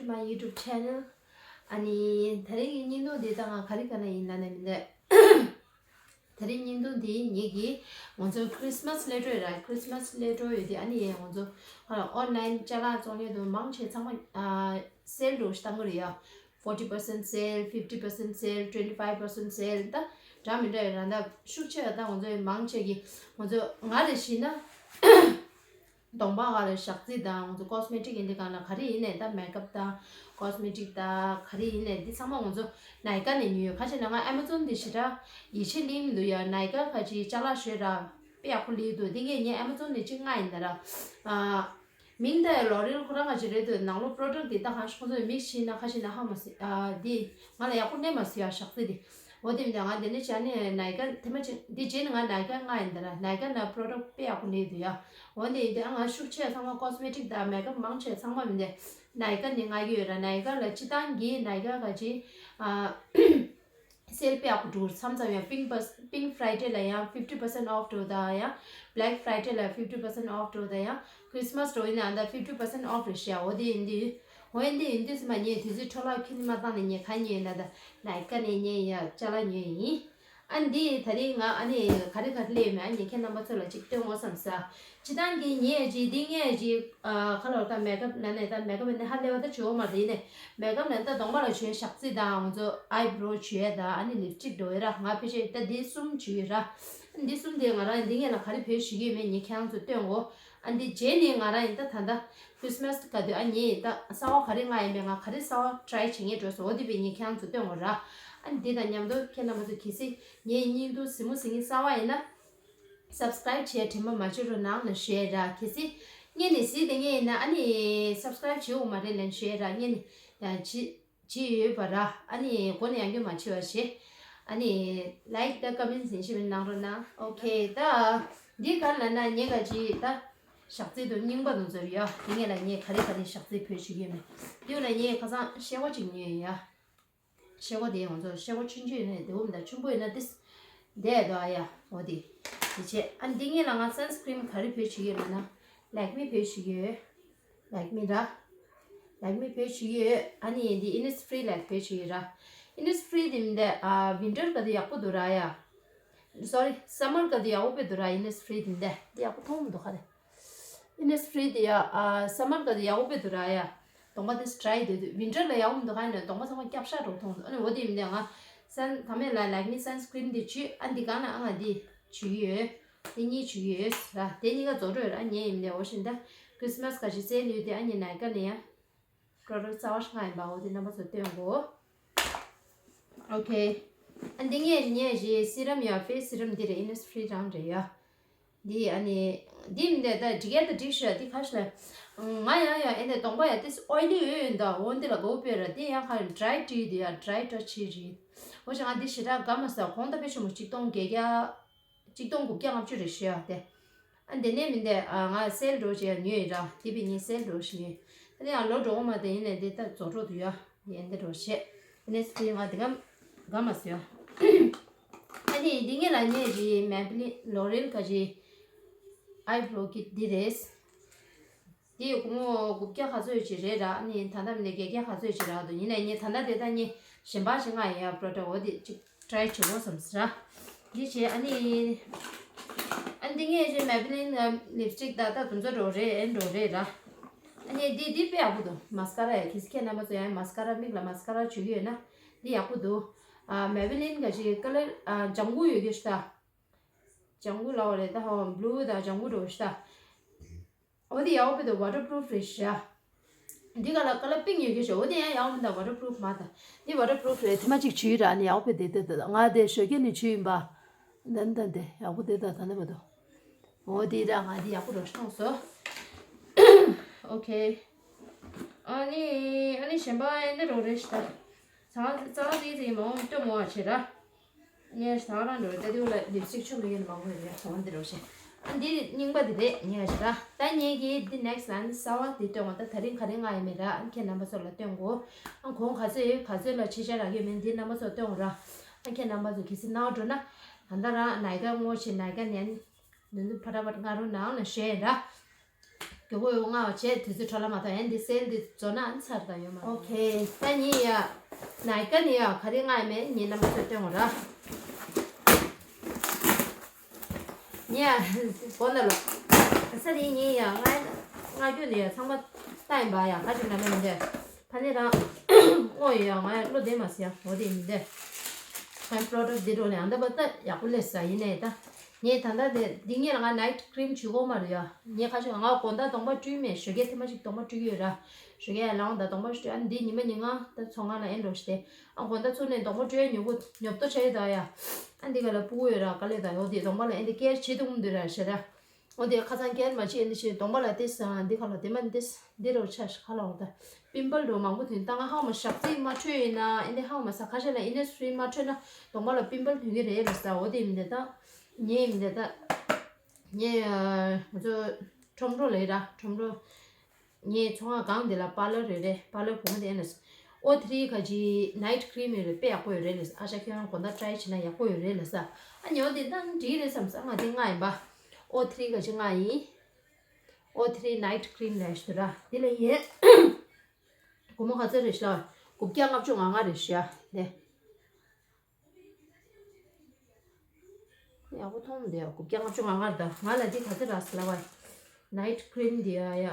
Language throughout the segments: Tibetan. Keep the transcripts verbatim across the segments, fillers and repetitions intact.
My YouTube channel. ཨ་ནི་ད་རིང་གི་བརྙན་ཐུང་འདི་ད་ང་ག་རེ་ག་ན་ཡིན་ལབ་ན་མི་འདོད། ད་རིང་བརྙན་ཐུང་འདི་ངེད་ཀྱིས་ང་ཚོ་Christmas སླེབས་འགྲོ་ཡོད་ར། Christmas སླེབས་འགྲོ་ཡོད་དེ། ཨ་ནི་ང་ཚོ་ཨ་online ཅ་ལག་བཙོང་མཁན་དུ་མང་ཆེ་ཚང་མ་ཨ་sale འགྲོ་ཞིག་བཏང་གི་རེད་ཡ། forty percent sale, fifty percent sale, twenty five percent sale ད་འདྲ་མི་འདྲ་ཡོད་ར། ད་ཤུགས་ཆེ་བ་ད་ང་ཚོ་མང་ཆེ་གི་ང་ཚོ་ང་རེ་བཞིན་ན་གདོང་པ་ག་ལ་ཞག་རྩི་དང་ང་ཚོ་cosmetic ཡིན་དེ་གང་ལ་ག་རེ་ཡིན་ནས་ད་makeup དང་cosmetic དང་ག་རེ་ཡིན་ནས་འདི་ཚང་མ་ང་ཚོ་Nykaa ནས་ཉོས་ཡོད། ཁ་ཤས་ནང་ང་Amazon འདི་ཞེ་དྲག་ཡིད་ཆེས་ལེན་མི་འདུག་ཡ། Nykaa ཁ་ཅིག་ཅ་ལག་ཞོལ་ར་དཔེ་ཡག་པོ་ལེན་འདུག་འདི་ངས་ངས་Amazon ནས་གཅིག་མངགས་ཡིན་ད་ར། ཨ། མིང་ད་ཡ་L'Oréal ཁོ་རང་ང་ཅིག་རེད་འདུག་ནང་ལོགས་product འདི་ད་གང་ཞིག་ཁོ་ཚོས་mix བྱས་ན་ཁ་ཤས་ནང་ཧ་མ་སི། ཨ། འདི་ང་ལ་ཡག་པོ་གནས་མ་སི་ཡ་ཞག་རྩི་འདི། འོ་དེ་མིན་ད་ང་དེ་ནས་བྱས་ནས་Nykaa དེ་མ་ཅིག་འདི་རྗེས་ནས་ང་Nykaa མངགས་ཡིན་ད་ར། Nykaa ནང་product དཔེ་ཡག་པོ་ལེན་འདུག་ཡ། འོ་འདི་ཡིན་དེ་ཨ་ང་ཤུགས་ཆེ་ཚང་མ་cosmetic དང་makeup མང་ཆེ་ཚང་མ་མིན་དེ་Nykaa ནས་མངགས་ཀྱི་ཡོད་ར། Nykaa ལ་སྤྱི་བཏང་གི་Nykaa ག་ཅིག་ཨ། sale དཔེ་ཡག་པོ་འགྲོ་མཚམས་མཚམས་ཡང་Pink Pink Friday ལ་ཡང་fifty percent off འགྲོ་ད་ཡང་Black Friday ལ་fifty percent off འགྲོ་ད་ཡང་Christmas འགྲོ་ཡིན་ན་ད་fifty percent off རེད་ཤག་འོ་དེ་ཡིན་དུས་འོ་ཡིན་དེ་ཡིན་དུས་སི་མ་ངས་དུས་ཚོད་འཕྲོ་བརླག་ཁྱོན་ནས་མ་བཏང་ནས་ངས་ག་ཉོས་ཡིན་ན་ད་Nykaa ནས་ངས་ཡ་ཅ་ལག་ཉོས་ཡིན། ཨ་འདི་ད་རིང་ང་ཨ་ནི་ག་རེ་ག་རེ་སླེབས་མེད་ཨ་ནི་ཁྱེད་རྣམ་པ་ཚོ་ལ་ཅིག་སྟོན་འོ་བསམ་ས། ཅི་ད་འདི་ངས་ཅི་འདི་ངས་ཅི་ཁ་ལོ་ད་makeup ན་ནས་ད་makeup ནས་ཧ་ལས་བ་ད་བྱོས་མ་རེད་ནས་makeup ནས་ད་གདོང་པ་ལ་བྱོས་ཞག་རྩི་དང་ང་ཚོ་eyebrow བྱོས་ད་ཨ་ནི་lipstick འགྲོ་ཡོད་ར། ང་ཕལ་ཆེར་ད་འདི་གསུམ་བྱོས་ཡོད་ར། འདི་གསུམ་དེ་ང་རང་འདི་ངས་ལ་ག་རེ་བེད་ཞིག་ཡོད་མེད་ངས་ཁྱེད་རང་ཚོ་སྟོན་འོ། ཨ་འདི་རྗེས་ནས་ང་རང་ཡིན་ད་ད་ད་Christmas ག་དུས་ཨ་ངས་ད་གསར་བ་ག་རེ་མངགས་ཡིན་པས་ང་ག་རེ་གསར་བ་try བྱེད་ངེས་འགྲོ་སོང་འོ་དེ་བས་ངས་ཁྱེད་རང་ཚོ་སྟོན་འོ་ར། ཨ་འདི་དང་མཉམ་དུ་ཁྱེད་རྣམ་པ་ཚོ་གལ་སྲིད་ངའི་བརྙན་ཐུང་གཟིགས་མོ་གཟིགས་མཁན་གསར་བ་ཡིན་ན། subscribe བྱས་དྲན་པ་མ་བརྗེད་རོགས་གནང་ལ་ཞུ་ཡས་ར། གལ་སྲིད་སྔོན་ནས་གཟིགས་བསྡད་མཁན་ཡིན་ན་ཨ་ནི་subscribe བྱེད་འོ་མ་རེད་ལན་ཞུ་ཡས་ར། སྔོན་ནས་ཡང་བྱེད་བྱེད་ཡོད་པ་ར། ཨ་ནི་མགོ་ནས་ཡང་སྐྱོན་མ་བྱེད་པ་བྱེད། ཨ་ནི་like དང་comment ཡིན་ཞིག་གནང་རོགས་གནང་། okay ད་འདི་ག་ལ་ན་ཉེ་ག་ཅི་ད་ཞག་རྩི་དུ་རྙིང་པ་དུ་ཚོར་ཡ། དེ་ངས་ལ་ངས་ག་རེ་ག་རེ་ཞག་རྩི་བོད་ཞིག་ཡོད་མེད་དེ་ལ་ངས་ཁ་སང་ཤེལ་སྒོ་ཅིག་ཉོས་ཡ། ཤེལ་སྒོ་དེ་ང་ཚོ་ཤེལ་སྒོ་ཆུང་ཆུང་ཡིན་ན་དེ་འོ་མི་འདྲ་ཆུང་པོ་ཡིན་ན་ཏིས་བསྡད་འདུག་ཨ་ཡ། འོ་དེ་དེ་བྱས་ཨ་འདི་ངེད་ལ་ང་sunscreen ག་རེ་བོད་ཞིག་ཡོད་ལབ་ན་Lakme བོད་ཞིག་ཡོད། Lakme ར། Lakme བོད་ཞིག་ཡོད། ཨ་ནི་འདི་Innisfree ལ་བོད་ཞིག་ཡོད་ར། Innisfree དེ་མི་འདྲ་ཨ་winter ག་དུས་ཡག་པོ་འདུག་ར་ཡ། sorry summer ག་དུས་ཡག་པོ་དཔེ་འདུག་ར། Innisfree དེ་མི་འདྲ་འདི་ཡག་པོ་མཐོང་མི་འདུག་ག་རེ། Innisfree དེ་ཡ་ཨ་summer ག་དུས་ཡག་པོ་དཔེ་འདུག་ར་ཡ། གདོང་པ་དེ་dry དུས་དུས་winter ལ་ཡག་པོ་མི་འདུག་ག་ནས་གདོང་པ་ཚང་མ་སྐྱབས་ཤ་འགྲོ་མཐོང་འདུག་ཨ་ནི་འོ་དེ་མི་འདྲ་ང་sun ད་མེད་ལ་Lakme sunscreen དེ་བྱུས་ཨ་འདི་གང་ན་ཨ་ང་འདི་བྱུས་ཡོད། དེ་གཉིས་བྱུས་ཡོད་ར། དེ་གཉིས་ཀ་རྫོགས་འགྲོ་ཡོད་ར། ངས་ཡིན་ནས་འོ་བཞིན་ད་Christmas ག་ཞིག་sale ཡོད་དེ་ཨ་ནི་Nykaa ནས་ཡ་product རྩ་བ་ཞིག་ང་ཡིན་པ་འོ་དེ་རྣམ་པ་ཚོ་སྟོན་གོ། okay ཨ་འདི་ངས་ངས་ཞེས་serum ཡ་face serum འདི་རེད། Innisfree རང་རེད་ཡ། འདི་ཨ་ནི་འདི་མི་འདྲ་ད་འགྲིག་ཡ་ད་འགྲིག་ཤག་འདི་ཁ་ཤས་ལ་ང་ཡང་ཡང་ཨེ་འདི་གདོང་པ་ཡ་ཏིས་oily འོས་ཡོད་ད་འོ་འདི་ལ་དགའ་བོ་དཔེ་ར། འདི་ཡང་ཁ་dry ཏི་འདི་ཡ་dry touch ཡི་རེད། འོ་ཞག་ང་འདི་ཞེ་དྲག་དགའ་མ་སོང་། གོང་ད་དཔེ་ཆུང་མོ་གཅིག་སྟོང་བརྒྱད་བརྒྱ། གཅིག་སྟོང་དགུ་བརྒྱ་ལྔ་བཅུ་རེད་ཤག་དེ། ཨ་འདི་ནས་མི་འདས་ཨ་ང་སེལ་འགྲོ་བྱས་ཉོས་ཡིན་ར། དེ་བས་ངས་སེལ་འགྲོ་ཞིག་ཉོས། ད་ནི་ཡང་ལོ་འགྲོ་འོང་མ་དེ་ཡིན་ནས་འདི་ལྟར་རྫོགས་འགྲོ་དུ་ཡ་ཡིན་འདི་འགྲོ་བྱས། ཨ་ནི་སི་ང་འདི་གམ་གམ་མ་སོ་ཡ། ཨ་ནི་འདི་ངས་ལ་ཉེ་རི་Maybelline L'Oreal ག་རི་eyebrow kit འདི་རེད། འདི་སྒོར་མོ་དགུ་བརྒྱ་ག་ཚོད་ཅིག་རེད་ར། ཨ་ནི་ད་ལྟ་མི་འདས་བརྒྱད་བརྒྱ་ག་ཚོད་ཅིག་རག་འདུག་ཡིན་ནའི་ངས་ད་ལྟ་དེ་ད་ངས་གཞན་པ་ཞིག་མངགས་ཡིན་ཡ། product འོ་དེ་ཅིག try བྱེད་འོ་བསམ་ཟེར། འདི་བྱས་ཨ་ནི། ཨ་འདི་ངས་བྱས་Maybelline lipstick ད་ལྟ་དུམ་ཚོད་འགྲོ་རེད་ཨེ་འགྲོ་རེད་ར། ཨ་ནི་འདི་འདི་དཔེ་ཡག་པོ་འདུག mascara ཡ། གལ་སྲིད་ཁྱེད་རྣམ་པ་ཚོ་ཡང་mascara མིག་ལ་mascara བྱེད་ཀྱི་ཡོད་ན་འདི་ཡག་པོ་འདུག་ཨ་Maybelline ག་ཞིག་color ཨ་ལྗང་གུ་ཡོད་ཀྱི་ཤི་ད། ལྗང་གུ་ལ་བ་རེད་ད། ཧོ་blue དང་ལྗང་གུ་འགྲོ་ཤི་ད། འོ་དེ་ཡག་པོ་དེ་waterproof རེད་ཤག་འདི་ག་ལ་ཀ་ལ་pink ཡོད་ཀྱི་ཤག་འོ་དེ་ཡང་ཡག་པོ་མི་འདུག waterproof མ་ད། འདི་waterproof རེད། དེ་མ་གཅིག་བྱུས་ར་ནི་ཡག་པོ་དེ་དེ་དེ་ང་དེ་ཞོགས་ཀས་ནས་བྱུས་ཡིན་པ། འདི་འདི་འདི་ཡག་པོ་དེ་ད་ད་ནི་མ་འདུག་འོ་དེ་ར་ང་དེ་ཡག་པོ་རོ་ཤོང་སོ། okay ཨ་ནི་ཨ་ནི་གཞན་པ་ཨེ་འདི་རོ་རེད་ཤག་ད། ཚང་ཚང་དེ་དེ་མང་སྟོན་མོ་བ་བྱེད་ར། ངས་ད་རང་འགྲོ་ད་དེ་ལ་ལིབ་སི་ཊིག་ཆུང་དུ་ཡིན་མང་པོ་རེད་ཧོན་དེ་རོ་ཤེ། ཨ་འདི་རྙིང་པ་དེ་རེད་ངས་ར། ད་ངས་ཀྱིས་འདི་next ལ་ནི་གསར་བ་དེ་སྟོན་བ། ད་ད་རིང་ག་རེ་མངགས་ཡིན་མེད་ར། ཨ་ཁྱེད་རྣམ་པ་ཚོ་ལ་སྟོན་གོ། ཨ་གོང་ག་ཚོད་ཡོད་ག་ཚོད་ལ་ཕྱི་ཆ་རག་གི་མིན་འདི་རྣམ་པ་ཚོ་སྟོན་གོ་ར། ཨ་ཁྱེད་རྣམ་པ་ཚོ་གལ་སྲིད་ནང་འགྲོ་ན་ད་ལྟ་རང་ནའི་ཀ་ངོ་ཤེས་ནའི་ཀ་ནས་ནི་ནི་ཕ་ར་བ་ང་རུ་ནང་ལ་ཤེས་ར། དགོས་མཁོ་ཡོད་མངགས་བྱས་དུས་ཚོད་འཕྲོ་བརླག་མ་གཏོང་། ཨ་ནི་འདི་སེལ་འདི་རྫོགས་ན་ཨ་ནི་ཚར་ད་ཡོད་མ་རེད། ཨོ་ཁེ། ད་ངས་ཡ་ནའི་ཀ་ནས་ཡ་ག་རེ་མངགས་ཡོད་མེད་ངས་རྣམ་པ་ཚོར་སྟོན་དགོས་ར། ངས་ཡ་གོ་ན་ལོ། ས་དེ་ངས་ཡ་མངགས་མངགས་རྒྱུ་ནས་ཡ་ཚང་མ་ལྟ་ཡིན་པ། ཡ་ག་ཅིག་ན་མེད་མི་འདུག་ཕ་ནི་རང་དངོས་ཡོད་ཡ་ང་ཡ་བློ་བདེ་མ་སོང་ཡ། འོ་དེ་མི་འདུག་ཁོའི་པོ་རོ་ཌག་ཊི་འདི་འགྲོ་ལས་ཨ་འདི་པ་ད་ཡག་པོ་སླེབས་ས་ཡིན་ནའི་ད། ངས་ད་ལྟ་དེ་འདི་ངས་ལ་ང་ནའིཊ་ཀི་རིམ་བྱེད་དགོས་མ་རེད་ཡ། ངས་ཁ་ཤས་ང་དགོང་དག་གདོང་པ་བཀྲུས་མེད། ཞོགས་ཀས་ཐེངས་མ་གཅིག་གདོང་པ་བཀྲུས་ཡོད་ར། ཞོགས་ཀས་ཡར་ལངས་དང་གདོང་པ་བཀྲུས། ཨ་འདི་ཉི་མ་ཉིན་གང་ད་ཚོང་ཁང་ལ་ཨེ་འགྲོ་ཤི་དེ། ཨ་དགོང་དག་ཚུར་ནས་གདོང་པ་བཀྲུས་ཡ་ཉོ་གི་ཉོབ་ཏོ་ཆགས་ཡོད་ད་ཡ། ཨ་འདི་ག་ལ་སྤུ་གུ་ཡོད་ར་ག་ལེ་ད། འོ་དེ་གདོང་པ་ལ་ཨེ་འདི་ཀེར་བྱེད་ཐུབ་འདུག་ར་ཤི་ར། འོ་དེ་ཁ་སང་ཀེར་མ་བྱེད་ཨེ་འདི་བྱེད་གདོང་པ་ལ་ཏེ་ས་འདི་ག་ལ་དེ་མ་འདི་འདི་རོ་ཆ་ཤི་ཁ་ལ་འོ་ད། པིམ་པལ་འགྲོ་མང་པོ་ཐོན་ད་ང་ཧ་མ་ཞག་ཚིག་མ་འཕྲོད་ཡིན་ན་ཨེ་འདི་ཧ་མ་ས་ཁ་ཤས་ལ་ཨིན་ནི་སི་ཕི་རི་མ་འཕྲོད་ན་གདོང་པ་ལ་པིམ་པལ་ཐོན་གི་རེད་ལ་ས། འོ་དེ་མི་འདི་ད། ངས་མི་འདི་ད། ངས་ང་ཚོ་ཁྲོམ་རོ་ལས་ར་ཁྲོམ་རོ། ངའི་ཚོང་ཁང་སྒང་དེ་ལ་པར་ལར་ཡོད་རེད། པར་ལར་བུ་མོ་དེ་ཨེ་ན་ཨོ་ཐི་རི་ག་ཅི་ནའིཊ་ཀི་རིམ་ཡོད་རེད། དཔེ་ཡག་པོ་ཡོད་རེད་ལ། ཨ་ཞ་ཁྱོད་རང་དགོང་དག་ཊ་རའི་བྱས་ན་ཡག་པོ་ཡོད་རེད་ལ་ས། ཨ་ཉོ་དེ་ད་འགྲིག་རེད་བསམ་ས། ང་དེ་མངགས་ཡིན་པ། ཨོ་ཐི་རི་ག་ཅི་མངགས་ཡིན། ཨོ་ཐི་རི་ནའིཊ་ཀི་རིམ་ལས་ཞུ་ར། དེ་ལ་ཡིན། སྒོར་མོ་ག་ཚོད་རེད་ཤག་དགུ་བརྒྱ་ལྔ་བཅུ་ང་ལྔ་རེད་ཤག་དེ། ཡག་པོ་མཐོང་མི་འདུག་ཡ། དགུ་བརྒྱ་ལྔ་བཅུ་ང་ལྔ་རེད་ད། ང་ལ་འདི་ག་ཚོད་རག་སོང་ལབ་པ། ནའིཊ་ཀི་རིམ་འདི་ཡ་ཡ།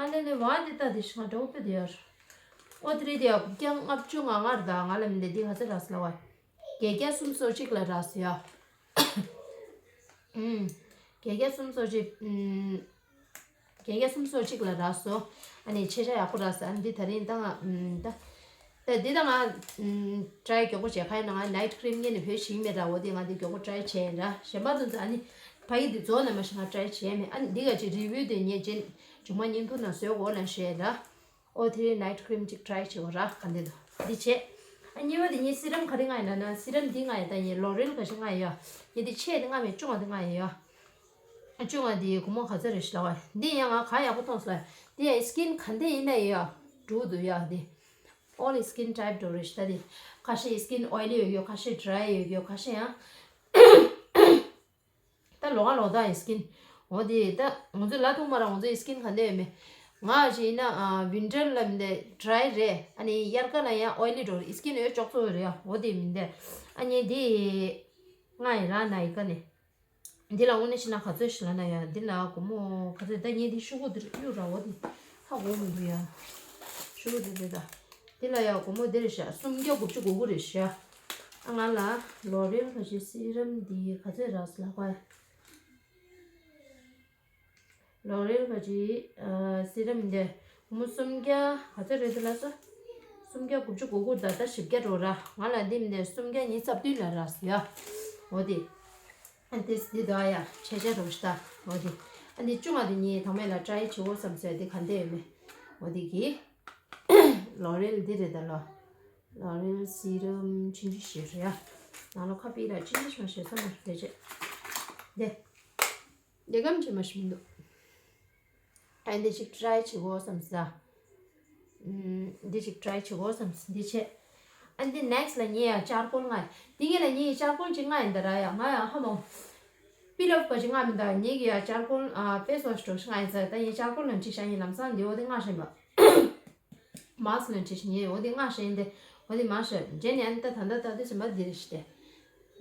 ཨ་ལེ་ལེ་བ་འདི་ལྟ་འདི་ཤི་ང་འདྲ་པོ་དཔེ་འདི་ཡ། ཨོ་དེ་རེད་འདི་ཡ། དགུ་བརྒྱ་ལྔ་བཅུ་ང་ལྔ་རེད་ད། ང་ལ་མི་འདུག་འདི་ག་ཚོད་རག་སོང་ལབ་པ། བརྒྱད་བརྒྱ་སུམ་ཅུ་སོ་གཅིག་ལ་རག་སོང་ཡ། ཨུམ། བརྒྱད་བརྒྱ་སུམ་ཅུ་སོ་གཅིག་ཨུམ། བརྒྱད་བརྒྱ་སུམ་ཅུ་སོ་གཅིག་ལ་རག་སོང་། ཨ་ནི་ཆེ་ཆ་ཡག་པོ་རག་སོང་། ཨ་ནི་འདི་ད་རིང་ད་ང་ཨུམ་ད། ད་འདི་ད་ང་ཨུམ་ཊ་རའི་མགྱོགས་པོ་བྱས། ཁ་ཡིན་ན་ང་ནའིཊ་ཀི་རིམ་ངས་ནི་བོད་ཤིང་མེད་ར། འོ་དེ་ང་འདི་མགྱོགས་པོ་ཊ་རའི་བྱས་ཡིན་ར། གཞན་པ་ཚོ་ཚོ་ཨ་ནི་ཕ་གི་འདི་རྫོགས་ན་མ་ཤི་ང་ཊ་རའི་བྱས་མེད། ཨ་ནི་འདི་ག་ཅིག་རི་བིའུ་དེ་ངས་རྗེས་མཇུག་མ་བརྙན་ཐུང་ནང་བཟོས་གོ་ལ་ཞེས་ར། ཨོ་དེ་རིང་ནའིཊ་ཀི་རིམ་གཅིག་ཊ་རའི་བྱེད་དགོས་ར། ག་འདི་འདུག་འདི་བྱས། ཨ་གཉིས་པ་དེ་ངས་སི་རམ་ག་རེ་མངགས་ཡིན་ན་ན། སི་རམ་འདི་མངགས་ཡིན། ད་ངས་ལོ་རེལ་ག་ཞིག་མངགས་ཡིན་ཡ། ངས་འདི་ཆེ་དེ་མངགས་མེད། ཆུང་བ་དེ་མངགས་ཡིན་ཡ། ཨ་ཆུང་བ་འདི་སྒོར་མོ་ག་ཚོད་རེད་ཤག་ལབ་པ། འདི་ཡང་ང་ག་ཡག་པོ་མཐོང་སོང་ལ། འདི་ཡང་སི་ཀིན་ག་འདྲ་ཡིན་ན་ཡ་འགྲོ་འདུག་ཡ། འདི་ཨོལ་སི་ཀིན་ཊའིབ་འགྲོ་རེད་ཤག་ད་འདི་ཁ་ཤས་སི་ཀིན་ཨོའི་ལི་ཡོད་ཡོད། ཁ་ཤས་ཌི་རའི་ཡོད་ཡོད། ཁ་ཤས་ཡང་། ད་ལོ་ང་ལོ་ད་ཡིན་སི་ཀིན། འོ་དེ་ད་ང་ཚོའི་ལ་ཐུག་མ་ར་ང་ཚོའི་སི་ཀིན་ག་འདྲ་ཡོད་མེད། ང་ཞིག་ཡིན་ན་ཨ་ཝིན་ཊར་ལ་མི་འདྲ་ཌི་རའི་རེད། ཨ་ནི་དབྱར་ཁ་ལ་ཡང་ཨོའི་ལི་འགྲོ་རེད། སི་ཀིན་འོ་ཅོག་ཙེ་རེད་ཡ། འོ་དེ་མི་འདྲ། ཨ་ནི་དེ་ང་ཡི་ར་ན་ཡི་ཀ་ནས། འདི་ལ་དངོས་གནས་བྱས་ན་ག་ཚོད་ཞིག་ལབ་ན་ཡ། འདི་ལ་སྒོར་མོ་ག་ཚོད། ད་ངས་འདི་ཤོག་གུ་འདིར་གཡུག་ར། འོ་དེ་ཧ་གོ་མི་འདུག་ཡ། ཤོག་གུ་འདི་འདི་ད། འདི་ལ་ཡ་སྒོར་མོ་འདི་རེད་ཤག་སུམ་བརྒྱ་དགུ་བཅུ་གོ་དགུ་རེད་ཤག་ཨ་ང་ལ་ལོ་རེལ་ག་ཅི་སི་རམ་འདི་ག་ཚོད་རག་སོང་ལབ་པ། ལོ་རེལ་ག་ཅི་ཨ་སི་རམ་འདི་སྒོར་མོ་སུམ་བརྒྱ་ག་ཚོད་རེད་ལབ་སོང་། སུམ་བརྒྱ་དགུ་བཅུ་གོ་དགུ་ད་ལྟ་བཞི་བརྒྱ་འགྲོ་ར། ང་ལ་འདི་མི་འདི་སུམ་བརྒྱ་ཉི་ཤུ་རྩ་བདུན་ལ་རག་སོང་ཡ། འོ་དེ། ཨ་འདི་འདི་འདུག་ཡ། ཆེ་ཆེ་རུ་ཤི་ད། འོ་དེ། ཨ་འདི་ཆུང་བ་དེ་ངས་ཐོག་མེད་ལ་ཊ་རའི་བྱེད་དགོས་བསམ་སོང་། དེ་ག་འདྲ་ཡོད་མེད། འོ་དེ་གི། ལོ་རེལ་འདི་རེད་ད་ལོ། ལོ་རེལ་སི་རམ་ཆུང་ཆུང་ཞིག་རེད་ཡ། ནང་ལོ་ཁ་པི་ལ་ཆུང་ཆུང་ཞིག་མ་ཞེས་ས་མ་རེད་ཅེ། དེ། དེ་གམ་ཆེ་མ་ཞིག་མི་འདུག་ཨ་འདི་ཅིག་ཊ་རའི་བྱེད་དགོས་བསམ་ས། ཨུམ། འདི་ཅིག་ཊ་རའི་བྱེད་དགོས་བསམ་ས་འདི་བྱས། ཨ་འདི་ནེག་སི་ལ་ངས་ཡ་ཅར་ཀོལ་མངགས། འདི་ངས་ལ་ངས་ཡ་ཅར་ཀོལ་ཅིག་མངགས་ཡིན་ད་ར་ཡ། ང་ཡ་ཧ་མོ། པི་ལབ་པ་ཅིག་མངགས་མི་འདུག་ངས་ཀྱི་ཡ་ཅར་ཀོལ་ཨ་ཕེ་སི་ཝ་ཤི་འདྲ་ཞིག་མངགས་ཡིན་ས། ད་ངས་ཅར་ཀོལ་ལ་འཁྲིད་བཞག་ཡིན། ལམ་སང་འདི་འོ་དེ་མངགས་བཞིན་པ། མཱ་སི་ལ་འཁྲིད་བཞིན་ཡིན། འོ་དེ་མངགས་བཞིན་དེ། འོ་དེ་མང་ཤོས་རྗེས་ནས་ཨ་ནི་ད་ད་ད་ད་དེ་བྱས་པ་འདི་རེད་ཤི་དེ།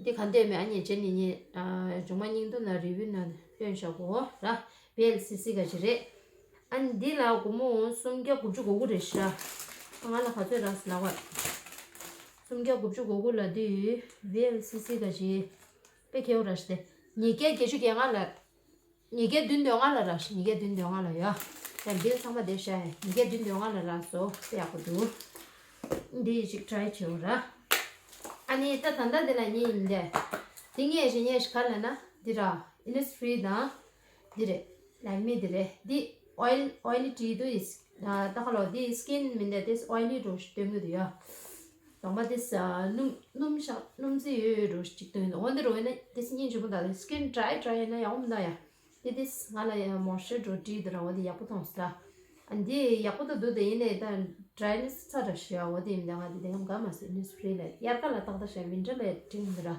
འདི་ག་འདྲ་མེད། ཨ་ནི་རྗེས་ནས་ངས་ཨ་མཇུག་མ་བརྙན་ཐུང་ནང་རི་བིའུ་ནང་སྟོན་བཞག་གོ་ར། བི་ཨེལ་སི་སི་ག་ཅི་རེད། ཨ་ནི་འདི་ལ་སྒོར་མོ་སུམ་བརྒྱ་དགུ་བཅུ་གོ་དགུ་རེད་ཤག་ང་ལ་ག་ཚོད་རག་སོང་ལབ་པ། སུམ་བརྒྱ་དགུ་བཅུ་གོ་དགུ་ལ་འདི་བི་ཨེལ་སི་སི་ག་ཅི། དཔེ་ཁེའུ་ར་ཤི་དེ། ཉིས་བརྒྱ་བརྒྱད་ཅུ་གྱ་ལྔ་ལ། ཉིས་བརྒྱ་བདུན་དོན་ལྔ་ལ་རག་ཤི། ཉིས་བརྒྱ་བདུན་དོན་ལྔ་ལ་ཡ། ཡང་འདི་ཚང་མ་དེ་ཤ་ཡ། ཉིས་བརྒྱ་བདུན་དོན་ལྔ་ལ་རག་སོང་། དཔེ་ཡག་པོ་འདུག་འདི་ཡི་ཅིག་ཊ་རའི་བྱེད་འོ་ར། ཨ་ནི་ད་ད་ལྟ་འདི་ལ་ངས་ཡིན་དེ། འདི་ངས་ཞེ་ངས་ཤི་ག་ལ་ན་འདི་ར། ཨིན་ནི་སི་ཕི་རི་དང་། འདི་རེད། ལེག་མི་འདི་རེད། འདི་ཨོ་ཡིལ་ཨོ་ཡིལ་ཊི་འདུག་ཡིས། ད་ག་ལོ་འདི་སི་ཀིན་མིན་དེ་དེ་ཨོ་ཡིལ་འདྲ་ཞིག་སྟོན་གི་འདུག་ཡ། དང་པོ་དེ་ས་སྣུམ་སྣུམ་ཤ་སྣུམ་རྩི་ཡོད་ཡོད་འདྲ་ཞིག་སྟོན་གི་འདུག་འོ་འདི་འདྲ་ཡིན་ན་དེ་སྙིང་རྗེ་པོ་འདུག་སི་ཀིན་ཌི་རའི་ཌི་རའི་ཡིན་ན་ཡག་པོ་མི་འདུག་ཡ། དེ་དེ་ང་ལ་ཡ་མོ་ཤེ་འདྲ་བྲིས་འདུག་ར། འོ་འདི་ཡག་པོ་མཐོང་སོང་ད། ཨ་འདི་ཡག་པོ་ད་འདུག་དེ་ཡིན་ནའི་ད་ཌི་རའི་ནེ་སི་ཚ་འདྲ་ཞིག་ཡ། འོ་དེ་ཡིན་ད་ང་དེ་དེ་གམ་དགའ་མ་སོང་། ཨིན་ནི་སི་ཕི་རི་ལ་དབྱར་ཁ་ལ་ཏག་ཏག་ཞིག་ཝིན་ཊར་ལ་འགྲིག་མི་འདུག་ར།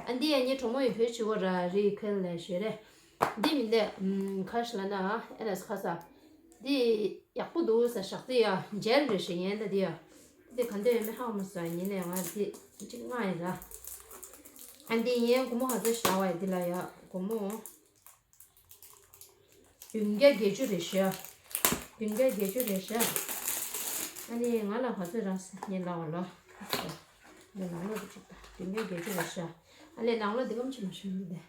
ཨ་འདི་ཡ་ངའི་གྲོགས་མོ་ཡི་བོད་བྱི་བོ་ར་རི་ཁེལ་ལ་ཞོལ་རེད། འདི་མི་འདི་ཁ་ཤས་ལ་ན་ཨེ་ལས་ཁ་ས། འདི་ཡག་པོ་འདུག་ས་ཞག་ཏི་ཡ་འཇལ་རེ་ཞིག་ཡན་ད་འདི་ཡ། འདི་ག་འདོད་ཡོད་མེད་ཧ་མ་སོང་ཡིན་ནས་ང་འདི་གཅིག་ང་ཡིན་ལ། ཨ་འདི་ཡན་སྒོར་མོ་ག་ཚོད་ཞིག་ལ་བ་ཡ་འདི་ལ་ཡ་སྒོར་མོ། བདུན་བརྒྱ་བརྒྱད་ཅུ་རེད་ཤག་བདུན་བརྒྱ་བརྒྱད་ཅུ་རེད་ཤག་ཨ་ནི་ང་ལ་ག་ཚོད་རག་ངས་ལབ་པ་ལོ། འདི་ནང་ལོགས་ཀྱི་གཅིག་དང་བདུན་བརྒྱ་བརྒྱད་ཅུ་རེད་ཤག་ཨ་ལས་ནང་ལོགས་འདི་གམ་ཆི་མ་ཤོད་འདི་དེ།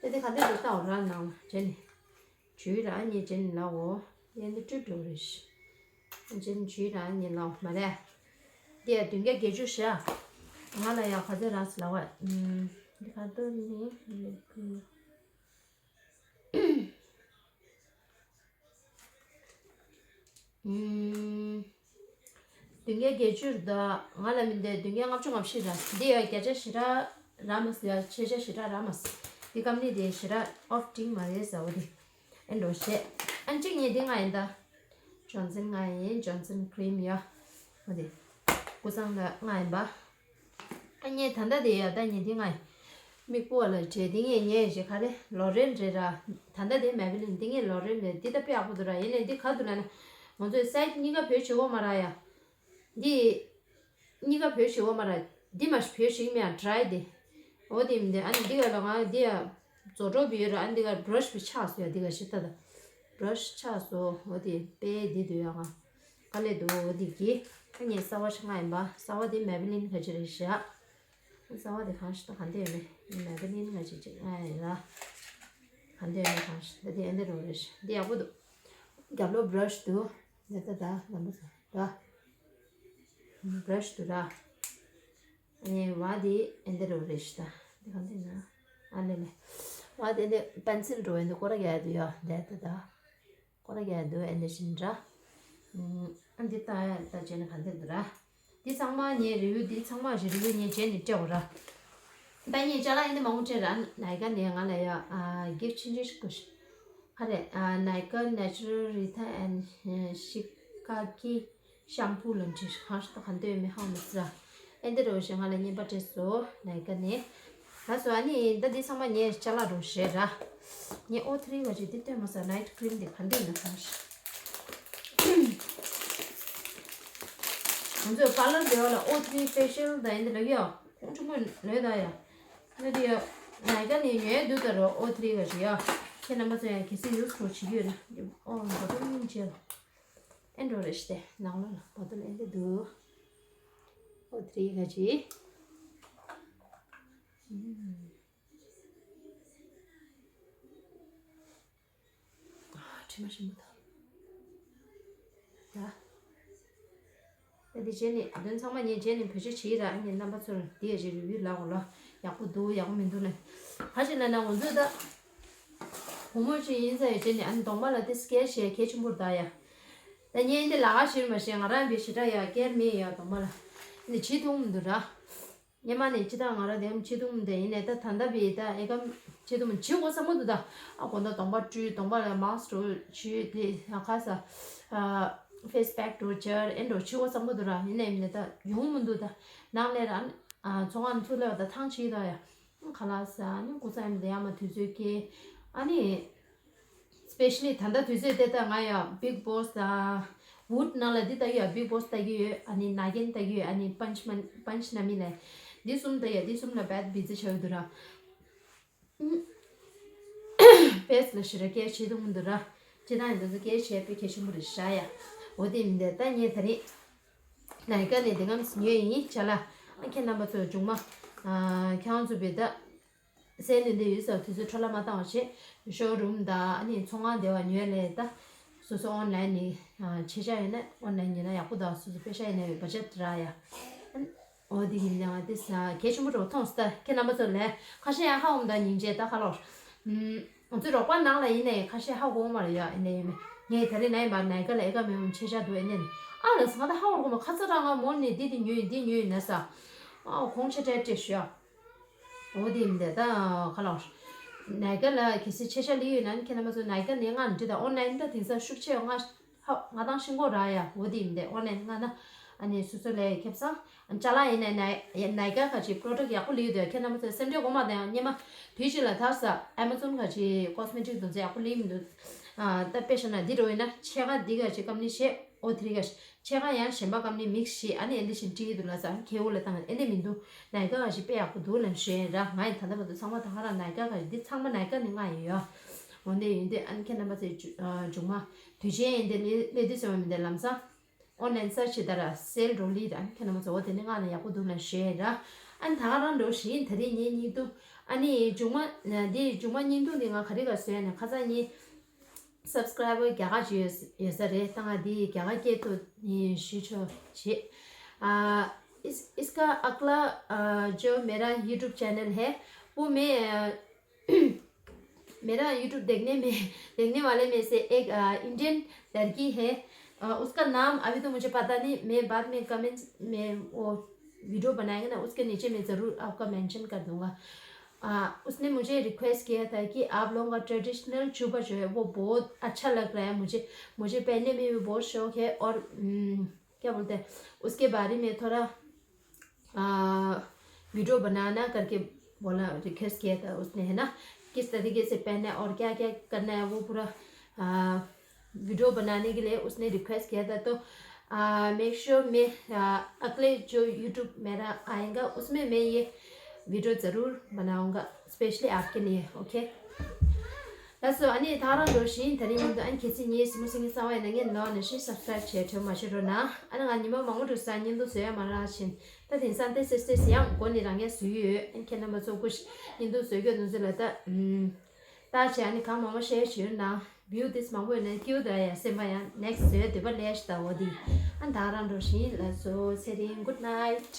དེ་དེ་ག་འདྲ་འདུག་ལྟ་འོ་ར་ནང་ལ་བྱས་ནས། ཇུས་ར་ཨ་ནི་བྱས་ནས་ལབ་འོ། ཡན་འདི་སྤྲོད་འགྲོ་རེད་ཤག་བྱས་ནས་ཇུས་ར་ཨ་ནི་ལབ་འོ་མ་རེད། འདི་ཡ་བདུན་བརྒྱ་བརྒྱད་ཅུ་ཤག་ང་ལ་ཡ་ག་ཚོད་རག་ལབ་པ། འདི་ག་འདུག་ནི། ཨུམ། བདུན་བརྒྱ་བརྒྱད་ཅུ་རེད་ད། ང་ལ་མི་འདོད་བདུན་བརྒྱ་ལྔ་བཅུ་ང་བཞི་ར། འདི་ཡ་བརྒྱ་ཆ་ཞེ་དྲག་རག་མ་སོང་ཡ། ཆ་ཤས་ཞེ་དྲག་རག་མ་སོང་། འདི་ཀམ་ནི་དེ་ཞེ་དྲག་ཨོཕ་ཊིང་མ་རེད་ཟེར་བ་དེ། ཨེ་འགྲོ་ཤེས། ཨན་གཅིག་ཉིད་འདི་ང་ཡིན་ད། ཇོན་སན་ང་ཡིན། ཇོན་སན་ཁི་རིམ་ཡ། འོ་དེ། ཀུ་སང་ལ་ང་ཡིན་པ། ཨ་ངས་ད་ལྟ་དེ་ཡ་ད་ངས་འདི་ང་ཡིན། མིག་སྤུ་བ་ལ་བྲེས་འདི་ངས་ངས་ཞེས་ག་རེ་ལོ་རེལ་རེད་ར། ད་ལྟ་དེ་མེ་བི་ལིན། འདི་ངས་ལོ་རེལ་རེད། འདི་ད་དཔེ་ཡག་པོ་འདུག་ར། ཡིན་ནའི་འདི་ག་འདུག་ལབ་ན། ང་ཚོས་སའིཌ་གཉིས་ཀ་བེད་སྤྱོད་གོ་མ་ར་ཡ། འདི་གཉིས་ཀ་བེད་སྤྱོད་གོ་མ་ར། འདི་མ་བེད་སྤྱོད་མེད་ཡ་ཌ་རའི་དེ། འོ་དེ་མི་འདི་ཨ་ནི་འདི་ག་ལ་ང་འདི་ཡ་བཟོ་གྲོགས་བི་ཡོད་ར། ཨ་ནི་འདི་ག་བྷ་ར་ཤི་བི་ཆགས་སོ་ཡ། འདི་ག་ཞིབ་ལྟ་ད་བྷ་ར་ཤི་ཆགས་སོ། འོ་དེ་དཔེ་འདི་འདུག་ཡ། ང་དཀའ་ལས་འདུག་འོ་དེ་གི་ཨ་ངས་གསར་བ་ཞིག་ང་ཡིན་པ། གསར་བ་དེ་མེ་བི་ལིན་ག་ཅི་རེད་ཤག་གསར་བ་དེ་གང་ཞིག་ད་ག་འདི་ཡོད་མེད། མེ་བི་ལིན་ག་ཅི་ཅིག་ང་ཡིན་ལ། ག་འདི་ཡོད་མེད་གང་ཞིག་ད་དེ་ཨེ་འདི་རུ་རེད་ཤག་འདི་ཡག་པོ་འདུག་རྒྱབ་ལོགས་བྷ་ར་ཤི་འདུག་འདི་ད་ད་ལམ་པ་ཚོ་ར། བྷ་ར་ཤི་འདུག་ར། ཨ་ནི་བ་དེ་ཨེ་འདི་རུ་རེད་ཤག་ད། འདི་གང་འདི་ན། ཨ་ལེ་ལེ། བ་དེ་འདི་པན་སིལ་འགྲོ་ཨེ་འདི་སྐོར་ར་རྒྱག་ཡ་འདུག་ཡ། འདི་ད་ད། སྐོར་ར་རྒྱག་ཡ་འདུག་ཨེ་འདི་བཞིན་ར། ཨ་འདི་ད་ད་བྱས་ན་གང་འདི་འདུག་ར། འདི་ཚང་མ་ངའི་རི་བིའུ། འདི་ཚང་མ་ཞིག་རི་བིའུ་ངས་བྱས་ནས་སྤྲད་འོ་ར། ད་ངས་ཅ་ལག་ཨེ་འདི་མང་པོ་སྤྲད་ར། ནའི་ཀ་ནས་ང་ལ་ཡ་གིཕ་ཊི་ཆུང་ཆུང་ཞིག་དགོས་ཤག་ག་རེ། ནའི་ཀ་ནེ་ཅུ་རལ་རི་ཐ་ཨེན་ཤི་ཀ་ཀི་ཤམ་པུ་ལ་འདྲི་གང་ཞིག་ད་ག་འདོད་མི་ཧ་མ་སི་ར། ཨེ་འདི་རུ་ཞེ་ང་ལ་རྔན་པ་སྤྲད་སོ་ནའི་ཀ་ནས། ལགས་སོ། ཨ་ནི་ད་འདི་ཚང་མ་ངས་ཅ་ལག་རུ་བཞེས་ར། ངས་ཨོ་ཐི་རི་ག་ཅིག་འདི་སྟོན་མ་སོང་། ནའིཊ་ཀི་རིམ་འདི་ག་འདོད་མི་ཧ་མ་སི། ང་ཚོས་པར་ལར་འདི་བ་ལ་ཨོ་ཐི་རི་ཕེ་ཤལ་དང་ཨེ་འདི་ལ་ཡོད། ཁོང་ཆུང་མོ་ལོས་ད་ཡ། ང་དེ་ཡ། ནའི་ཀ་ནས་ཉོས་འདུག་ད་རོ་ཨོ་ཐི་རི་ག་ཞིག་ཡ། ཁྱེད་རྣམ་པ་ཚོ་ཡང་གལ་སྲིད་ཡུ་སི་འགྲོ་བྱེད་ཀྱི་ཡོད་ན། ཨོ་འགྲོ་དུ་མིན་བྱེད་ལ། ཨེ་འགྲོ་རེ་ཞིག་སྟེ་ནང་ལོགས་ལ་བ་དུ་ལ་ཨེ་འདི་འདུག་ཨོ་ཐི་རི་ག་ཞིག་དྲི་མ་ཞིམ་པོ་དང་། ཡ། ཨ་འདི་བྱས་ནས་དོན་ཚང་མ་ངས་བྱས་ནས་བེད་སྤྱོད་བྱེད་ཀྱི་ར། ཨ་ནི་རྣམ་པ་ཚོར་འདི་ཡ་ཅིག་རི་བིའུ་ལབ་དགོས་ལ། ཡག་པོ་འདུག་ཡག་པོ་མི་འདུག་ལབ། ག་ཞིག་ལབ་ན་ང་ཚོས་ད་བུ་མོ་ཅིག་ཡིན་ས་ཡོད་བྱས་ནས་ཨ་ནི་གདོང་པ་ལ་དེ་སི་ཀེར་བྱས་གལ་ཆེན་པོ་རེད་ད་ཡ། ད་ངས་འདི་ལ་ག་ཞིག་མ་ཤེས། ང་རང་བི་ཞེ་དྲག་ཡ་སྐྱེར་མེད་ཡ། གདོང་པ་ལ་འདི་བྱེད་ཐུབ་མི་འདུག་ར། སྔོན་མ་ནས་ཅི་ལྟར་ང་རང་དེ་ཡང་བྱེད་ཐུབ་མི་འདུག་ཡིན་ནའི་ད་ད་ལྟ་བི་ད་ཨེ་ཀམ་བྱེད་ཐུབ་མི་བྱེད་དགོས་བསམ་གྱི་འདུག་ད་ཨ་དགོང་དག་གདོང་པ་བཀྲུས། གདོང་པ་ལ་མཱསི་འགྲོ་བྱུས་དེ་ཡང་ཁ་ས་ཨ་ཕེ་སི་པེག་འགྲོ་སྦྱར་ཨེ་འགྲོ་བྱེད་དགོས་བསམ་གྱི་འདུག་ར། ཡིན་ནའི་མི་ད་ཡོང་མི་འདུག་ད་ནང་ལས་ར་ཨ་ཚོང་ཁང་ཚུར་སླེབས་པ་ད་ཐང་ཆད་ད་ཡ། ཁ་ལག་ཟ་ནི་སྐུ་ཚ་ཡིན་ད་ཡ་མ་དུས་ཚོད་སྐྱེལ། ཨ་ནི་སི་པེ་ཤ་ལི་ད་ལྟ་དུས་ཚོད་དེ་ད་ང་ཡ་བིག་བོ་སི་དང་ཝུཌ་ནང་ལ་འདི་ལྟ་གི་ཡོད། བིག་བོ་སི་ལྟ་གི་ཡོད། ཨ་ནི་ནཱ་གིན་ལྟ་གི་ཡོད། ཨ་ནི་པན་ཆི་མན་པན་ཆི་ན་མི་ལ་འདི་གསུམ་ལྟ་ཡ། འདི་གསུམ་ལ་བད་བི་ཛི་ཆགས་ཡོད་འདུག་ར། ཕེ་སི་ལ་ཞེ་དྲག་སྐད་ཆ་བྱེད་ཐུབ་མི་འདུག་ར། ཅི་ད་ཡིན་ད་ཚོ་སྐད་ཆ་བྱས་པའི་གལ་ཆེན་པོ་རེད་ཤག་ཡ། འོ་དེ་མི་འདུག་ད་ངས་ད་རེས་ནཱ་གིན་ནས་དེ་སྔ་ཉོས་ཡིན་བྱས་ལ། ཨ་ཁྱེད་རྣམ་པ་ཚོ་མཇུག་མ་ཨ་ཁྱེད་རང་ཚོ་བི་ད་སེལ་ལི་འདི་ཡོད་ས་དུས་ཚོད་འཕྲོ་བརླག་མ་བཏང་བ་བྱེད། ཤོ་རུམ་དང་ཨ་ནི་ཚོང་ཁང་དེ་བ་ཉོས་ལས་ད། སོ་སོ་ཨོན་ལན་ནས་ཨ་ཆེ་ཆ་ཡོད་ན་ཨོན་ལན་ཉོས་ན་ཡག་པོ་འདུག་སོ་སོ་པེ་ཤ་ཡིན་ན་ཡོད་པ་ཆ་དྲ་ཡ། ཨོ་དེ་ཡིན་ཡང་དེ་ས་གལ་ཆེན་པོ་འགྲོ་མཐོང་སྟེ་ཁྱེད་རྣམ་པ་ཚོ་ལས་ཁ་ཤས་ཡང་ཧ་འོང་ད་སྙིང་རྗེ་ད་ཁ་ལོར། ང་ཚོའི་རོགས་པ་ནང་ལ་ཡིན་ནའི་ཁ་ཤས་ཧ་གོ་མ་རེད་ཡ། ཨེ་ནས་ཡིན་མེད་ངས་ད་རེས་ན་ཡིན་པ་ནའི་ཀ་ལ་ཨེ་ཀ་མེད་མོ་ཆེ་ཆ་འདུག་ཨེ་ནས་ནི་ཨ་ལ་ས་ང་ད་ཧ་གོ་མ་ཁ་ཚ་ར་ང་མོ་ནས་འདི་འདི་ཉོས་ཡིན་འདི་ཉོས་ཡིན་ན་ས་ཨ་ཁོང་ཆེ་ཆ་སྤྲད་ཞུ་ཡ། འོ་དེ་མི་འདུག་ད་ཁ་ལོར། ནའི་ཀ་ལ་གལ་སྲིད་ཆེ་ཆ་ལི་ཡོད་ན་ཁྱེད་རྣམ་པ་ཚོ་ནའི་ཀ་ནས་ང་འདྲི་ད་ཨོན་ལན་ད་དེང་སང་ཤུགས་ཆེ་ང་ཧ་ང་དང་ཤིང་གོ་ར་ཡ། འོ་དེ་མི་འདུག་ཨོན་ལན་ང་ན་ ཨ་ནི་སོ་སོ་ལས་ཁེབས་སང་ཅ་ལག་ཡིན་ནའི་ནའི་ནའི་ཀ་ག་ཅིག་པོ་རོ་ཌག་ཡག་པོ་ལས་ཡོད་དོ། ཁྱེད་རྣམ་པ་ཚོ་སེམས་ཁྲལ་དགོས་མ་དང་སྔོན་མ་དུས་གཅིག་ལ་ཐར་ས་ཨེ་མ་ཛོན་ག་ཅིག་ཀོ་སི་མེ་ཊིག་དུ་ཚོད་ཡག་པོ་ལས་མི་འདུག་ཨ་ད་དཔེ་བཞག་ན་འདི་འགྲོ་ཡིན་ན་ཕྱེད་ཀ་འདི་ག་ཅིག་ཀམ་ནི་བཞི། ཨོ་དེ་རིང་ག་ཕྱེད་ཀ་ཡང་གཞན་པ་ཀམ་ནི་མིག་བཞི། ཨ་ནི་ཨེ་འདི་བཞིན་བྲིས་འདུག་ལ་ས་ཁེ་འུ་ལ་བཏང་ཨེ་འདི་མི་འདུག་ནའི་ཀ་ག་ཅིག་དཔེ་ཡག་པོ་འདུག་ལ་ཞེས་ར། ང་ཡི་ད་ལྟ་བར་དུ་ཚང་མ་ད་ག་རང་ནའི་ཀ་ག་ཅིག་འདི་ཚང་མ་ནའི་ཀ་ནི་ང་ཡི་ཡོད། འོ་འདི་ཡིན་དུས་ཨ་ནི་ཁྱེད་རྣམ་པ་ཚོས་མཇུག་མ་དུས་ཆེན་ཡིན་དེ་ལས་དུས་ཟེར་བ་མི་འདི་ལམ་སང་ཨོན་ལན་སར་ཆི་ད་ར་སེལ་འགྲོ་ལི་ར། ཁྱེད་རྣམ་པ་ཚོ་འོ་དེ་ནི་ང་ལ་ཡག་པོ་འདུག་ན་ཞེས་ར། ཨ་ནི་ད་ག་རང་འགྲོ་བཞིན་ད་རེས་ངའི་བརྙན་ཐུང་ཨ་ནི་མཇུག་མ་འདི་མཇུག་མ་བརྙན་ཐུང་འདི་ང་ག་རེ་ག་བཟོས་ནས་ཁ་སང་ངའི་སབ་སི་ཀ་རའི་བར་བརྒྱ་ཁ་ཅིག་ཡོད་ཡོད་ས་རེད། ད་ང་འདི་བརྒྱ་ཁ་སྐྱེལ་ཐུབ་ནི་ཞུ་ཆོག་བྱེད། ཨ་इस इसका अगला अ, जो मेरा YouTube channel है वो मैं अ, मेरा यूट्यूब देखने में देखने वाले में से एक अ, इंडियन लड़की है। अ, उसका नाम अभी तो मुझे पता नहीं, मैं बाद में कमेंट्स में वो वीडियो बनाएंगे ना, उसके नीचे मैं ज़रूर आपका मेंशन कर दूंगा। अ, उसने मुझे रिक्वेस्ट किया था कि आप लोगों का ट्रेडिशनल चूबा जो है वो बहुत अच्छा लग रहा है मुझे। मुझे पहनने में भी बहुत शौक है और उम, क्या बोलते हैं, उसके बारे में थोड़ा आ, वीडियो बनाना करके बोला, रिक्वेस्ट किया था उसने, है ना, किस तरीके से पहनना है और क्या क्या करना है, वो पूरा आ, वीडियो बनाने के लिए उसने रिक्वेस्ट किया था। तो मेक श्योर मैं आ, अगले जो यूट्यूब मेरा आएगा उसमें मैं ये वीडियो ज़रूर बनाऊंगा स्पेशली आपके लिए। ओके, ལགས་སོ། ཨ་ནི་ད་རང་འགྲོ་བཞིན་ད་རིང་ཉིན་དུ་ཨ་ནི་ཁྱེད་ཚོས་ངའི་སི་མོ་སེང་གེ་གསར་པ་ཡིན་ན་ངའི་ནང་ནས་ཤི་སབ་སི་ཀ་རའིབ་བྱས་གྲོལ་མ་བྱེད་རོགས་གནང་། ཨ་ནི་ང་ཉི་མ་མང་པོ་འགྲོ་ས་བརྙན་ཐུང་བཟོ་ཡ་མ་རག་ཕྱིན། ད་དེང་སང་ཏེ་སེ་སེ་སི་ཡང་མགོ་ནས་རང་ཡ་བཟོས་ཡོད། ཨ་ནི་ཁྱེད་རྣམ་པ་ཚོ་སྐུ་ཞིག་བརྙན་ཐུང་བཟོ་རྒྱུ་དུས་ཚོད་ལ་ད་ཨུམ་ད་བྱས་ཨ་ནི་གང་མང་པོ་ཤེར་བྱེད་རོགས་གནང་། བིའུ་ཏིས་མང་པོ་ཡོད་ན་སྐྱིད་པོ་འདུག་ཡ། སེམས་པ་ཡང་ནེག་སི་བཟོ་ཡ་འདོད་པ་ལས་ཤི་ད་འོ་དེ། ཨ་ནི་ད་རང་འགྲོ་བཞིན་ལགས་སོ། ཚེ་རིང་། Good night།